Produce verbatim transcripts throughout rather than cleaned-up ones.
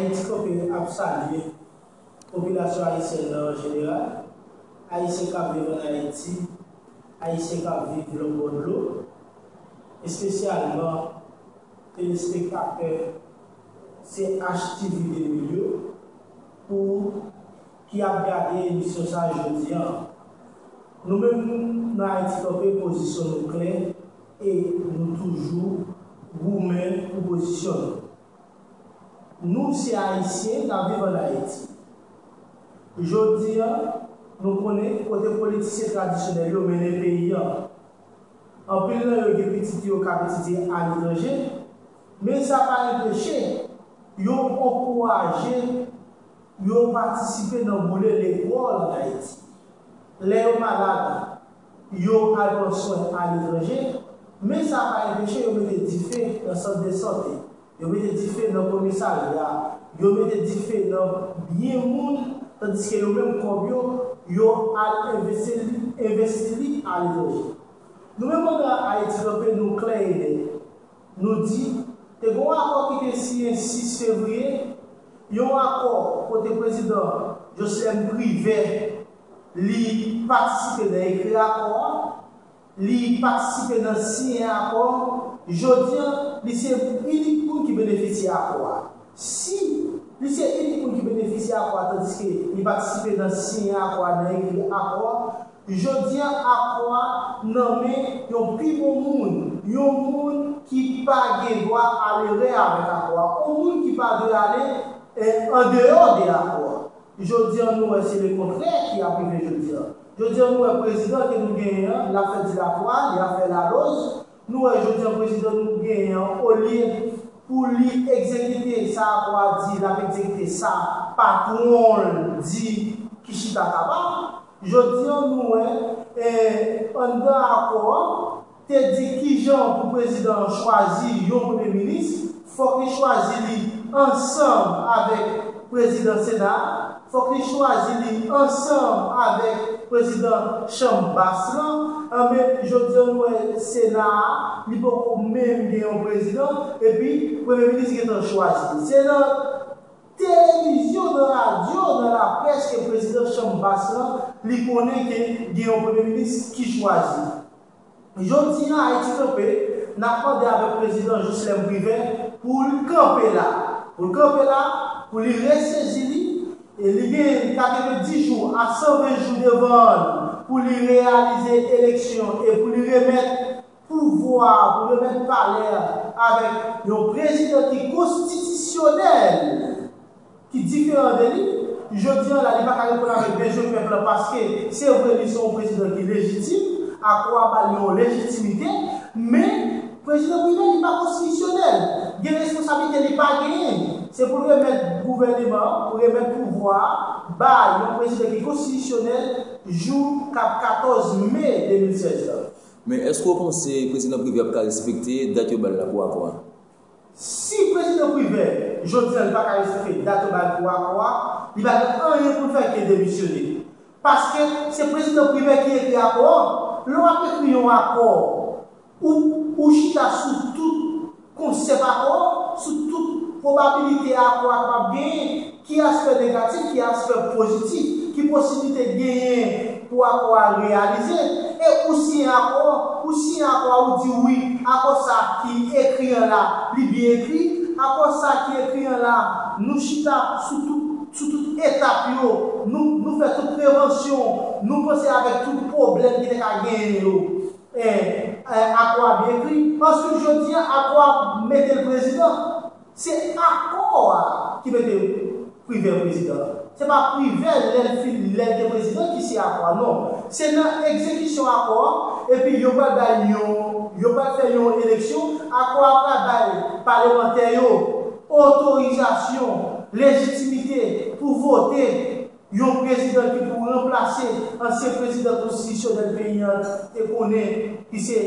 Ayiti Kanpe ap salye popilasyon ayisyèn nan an jeneral, Ayisyen k ap viv ann Ayiti, Ayisyen k ap viv lòt bò dlo, espesyalman telespektatè C H T V de mil yo, pou ki ap gade emisyon sa a jodi a. Nou menm nan Ayiti Kanpe, pozisyon nou klè e nou toujou goumen pou pozisyon nou. Nou se Ayisyen k ap viv ann Ayiti. Jodi a, nou konnen kote politisyen tradisyonèl yo mennen peyi a. Anpil nan yo gen pitit yo k ap etidye aletranje, men sa pa anpeche yo ankouraje yo patisipe nan boule lekòl ann Ayiti. Lè yo malad, yo al pran swen aletranje, men sa pa anpeche yo mete dife nan sant de sante, yo mete dife nan komisarya, yo mete dife nan byen moun, tandiske yo menm kòb yo, yo al envesti li, envesti li aletranje. Nou menm andan Ayiti Kanpe, nou klè e nèt. Nou di, te gen yon akò ki te siyen sis fevriye, yon akò kote prezidan Jocelerme Privert, li patisipe nan ekri akò a, li patisipe nan siyen akò a. Jodi a, li se inik moun ki benefisye akò a. Si li se inik moun ki benefisye akò a, tandiske li patisipe nan siyen akò a, nan ekri akò a, jodi a, akò a nan men yon pi bon moun, yon moun ki pa gen dwa al erè avèk akò a, yon moun ki pa dwe ale, eh, andeyò de akò a. Jodi a, nou wè se lekontrè ki ap rive jodi a. Jodi a, nou wè prezidan ke nou genyen an, l ap fè dilatwa, li ap fè laloz. Nou wè jodi a, prezidan nou genyen an, olye pou li egzekite sa akò a di, l ap egzekite sa patwon l di ki chita kaba. Jodi a, nou wè, eh, anndan akò a, te di kijan pou prezidan an chwazi yon premye minis, fòk li chwazi li ansanm avèk prezidan Sena a, fòk li chwazi li ansanm avèk prezidan Chanm Bas lan. Anben, jodi a, nou wè Sena a, li poko menm gen yon prezidan, epi premye minis gentan chwazi. Se nan televizyon, nan radyo, nan laprès ke prezidan Chanm Bas lan, li konnen ke gen yon premye minis ki chwazi. Jodi a, Ayiti Kanpe, n ap mande avèk prezidan Jocelerme Privert pou l kanpe la. Pou l kanpe la, pou li resezi li, e li gen katrevenndis jou a san ven jou devan l pou li reyalize eleksyon e pou li remèt pouvwa a, pou remèt palè a avèk yon prezidan ki konstitisyonèl, ki diferan de li. Jodi a la, li pa ka reponn avèk bezwen pèp la, paske se vre li se yon prezidan ki lejitim, akò a ba l yon lejitimite, men prezidan Privert li pa konstitisyonèl. Gen responsablite li pa genyen. Se pou l remèt gouvèneman an, pou remèt pouvwa a bay yon prezidan ki konstitisyonèl jou k ap katòz me de mil sèz la. Men èske w panse prezidan Privert ap ka respekte dat yo ba l la pou akò a? Si prezidan Privert, jodi a, li pa ka respekte dat yo ba l pou akò a, li pa gen anyen pou l fè ke demisyone. Paske se prezidan Privert ki ekri akò a. Lè w ap ekri yon akò, ou, ou chita sou tout konsèp akò a, sou tout pwobabilite akò a kapab genyen, ki aspè negatif, ki aspè pozitif, ki posiblite genyen pou akò a reyalize. E ou siyen akò a, ou siyen akò a, ou di wi, akò sa ki ekri an la, li byen ekri, akò sa ki ekri an la, nou chita sou tout, sou tout etap yo, nou, nou fè tout prevansyon, nou panse avèk tout pwoblèm ki te ka genyen yo. E, e, akò a byen ekri. Answit, jodi a, akò a mete l prezidan. Se akò a ki mete Privert prezidan. Se pa Privert, lè l fin, lè l te prezidan, ki siyen akò a, non. Se nan egzekisyon akò a, epi yo pral bay yon, yo pral fè yon eleksyon, akò a pral bay palemantè yo otorizasyon, lejitimite pou vote yon prezidan ki pou ranplase ansyen prezidan konstitisyonèl peyi a te konnen, ki se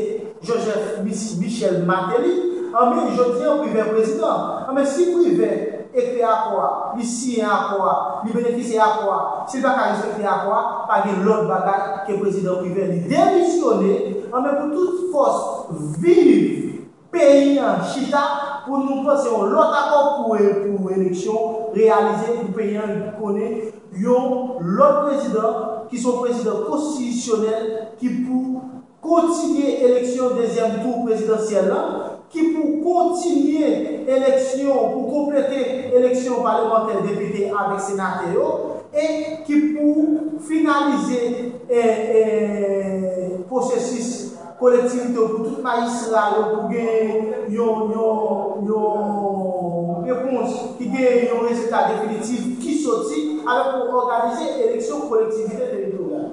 Joseph Mich-, Michel Martelly. Anben, jodi a, Privert prezidan. Anben, si Privert ekri akò a, li siyen akò a, li benefisye akò a, si l pa ka respekte akò a, pa gen lòt bagay ke prezidan Privert li demisyone, anben, pou tout fòs viv peyi an chita pou nou panse yon lòt akò pou, pou eleksyon reyalize, pou peyi an konnen yon lòt prezidan ki se yon prezidan konstitisyonèl ki pou kontinye eleksyon dezyèm tou prezidansyèl la, ki pou kontinye eleksyon, pou konplete eleksyon palemantè depite avèk senatè yo, e ki pou finalize e, e, pwosesis kolektivite yo pou tout majistra yo, pou gen yon, yon, yon repons ki gen yon rezilta definitif ki soti avèk pou òganize eleksyon kolektivite teritoryal.